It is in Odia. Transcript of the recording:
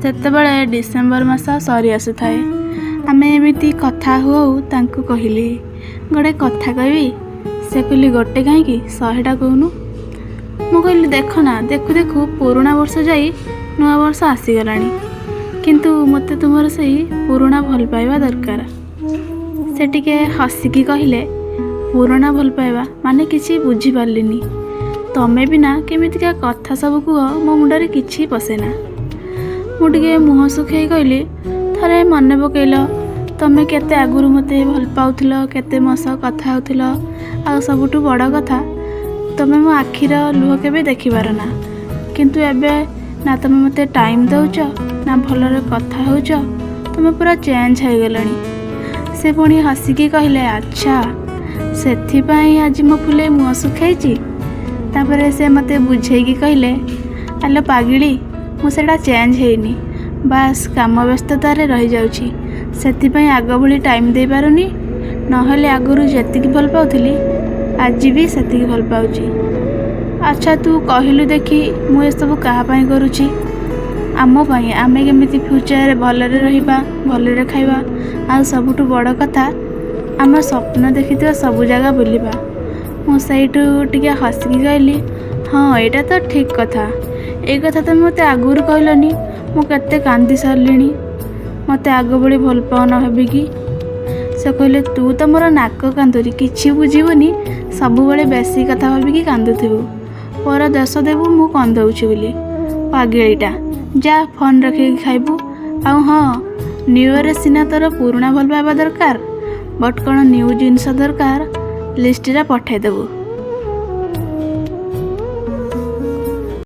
ସେତେବେଳେ ଡିସେମ୍ବର ମାସ ସରି ଆସୁଥାଏ। ଆମେ ଏମିତି କଥା ହଉ, ତାଙ୍କୁ କହିଲି, "ଗୋଟେ କଥା କହିବି?" ସେ କହିଲେ, "ଗୋଟେ କାହିଁକି, 100ଟା କହୁନୁ।" ମୁଁ କହିଲି, "ଦେଖ ନା, ଦେଖୁ ଦେଖୁ ପୁରୁଣା ବର୍ଷ ଯାଇ ନୂଆ ବର୍ଷ ଆସିଗଲାଣି, କିନ୍ତୁ ମୋତେ ତୁମର ସେଇ ପୁରୁଣା ଭଲ ପାଇବା ଦରକାର।" ସେ ଟିକେ ହସିକି କହିଲେ, "ପୁରୁଣା ଭଲ ପାଇବା ମାନେ? କିଛି ବୁଝିପାରିଲିନି। ତମେ ବି ନା, କେମିତିକା କଥା ସବୁ କୁହ, ମୋ ମୁଣ୍ଡରେ କିଛି ପଶେନା।" ମୁଁ ଟିକେ ମୁହଁ ଶୁଖେଇ କହିଲି, "ଥରେ ମନେ ପକେଇଲ, ତମେ କେତେ ଆଗରୁ ମୋତେ ଭଲ ପାଉଥିଲ, କେତେ ମୋ ସହ କଥା ହେଉଥିଲ, ଆଉ ସବୁଠୁ ବଡ଼ କଥା, ତମେ ମୋ ଆଖିର ଲୁହ କେବେ ଦେଖିପାର ନା। କିନ୍ତୁ ଏବେ ନା ତମେ ମୋତେ ଟାଇମ୍ ଦେଉଛ, ନା ଭଲରେ କଥା ହେଉଛ। ତମେ ପୁରା ଚେଞ୍ଜ ହେଇଗଲଣି।" ସେ ପୁଣି ହସିକି କହିଲେ, "ଆଚ୍ଛା, ସେଥିପାଇଁ ଆଜି ମୋ ଫୁଲେଇ ମୁହଁ ଶୁଖେଇଛି।" ତାପରେ ସେ ମୋତେ ବୁଝେଇକି କହିଲେ, "ଆଲୋ ପାଗିଳି, ମୁଁ ସେଇଟା ଚେଞ୍ଜ ହେଇନି, ବାସ୍ କାମ ବ୍ୟସ୍ତତାରେ ରହିଯାଉଛି। ସେଥିପାଇଁ ଆଗ ଭଳି ଟାଇମ୍ ଦେଇପାରୁନି। ନହେଲେ ଆଗରୁ ଯେତିକି ଭଲ ପାଉଥିଲି, ଆଜି ବି ସେତିକି ଭଲ ପାଉଛି। ଆଚ୍ଛା, ତୁ କହିଲୁ ଦେଖି, ମୁଁ ଏସବୁ କାହା ପାଇଁ କରୁଛି? ଆମ ପାଇଁ। ଆମେ କେମିତି ଫ୍ୟୁଚରରେ ଭଲରେ ରହିବା, ଭଲରେ ଖାଇବା, ଆଉ ସବୁଠୁ ବଡ଼ କଥା, ଆମ ସ୍ୱପ୍ନ ଦେଖିଥିବା ସବୁ ଜାଗା ବୁଲିବା।" ମୁଁ ସେଇଠୁ ଟିକେ ହସିକି କହିଲି, "ହଁ, ଏଇଟା ତ ଠିକ୍ କଥା। ଏଇ କଥା ତମେ ମୋତେ ଆଗରୁ କହିଲନି? ମୁଁ କେତେ କାନ୍ଦି ସାରିଲିଣି ମୋତେ ଆଗ ଭଳି ଭଲ ପାଉନ ଭାବିକି।" ସେ କହିଲେ, "ତୁ ତ ମୋର ନାକ କାନ୍ଦୁରି, କିଛି ବୁଝିବୁନି, ସବୁବେଳେ ବେଶୀ କଥା ଭାବିକି କାନ୍ଦୁଥିବୁ, ପର ଦୋଷ ଦେବୁ ମୁଁ କନ୍ଦଉଛି ବୋଲି। ପାଗିଳିଟା, ଯା, ଫୋନ୍ ରଖିକି ଖାଇବୁ। ଆଉ ହଁ, ନ୍ୟୁ ଇୟର୍ରେ ସିନା ତୋର ପୁରୁଣା ଭଲ ପାଇବା ଦରକାର, ବଟ୍ କ'ଣ ନ୍ୟୁ ଜିନିଷ ଦରକାର, ଲିଷ୍ଟଟା ପଠାଇଦେବୁ।"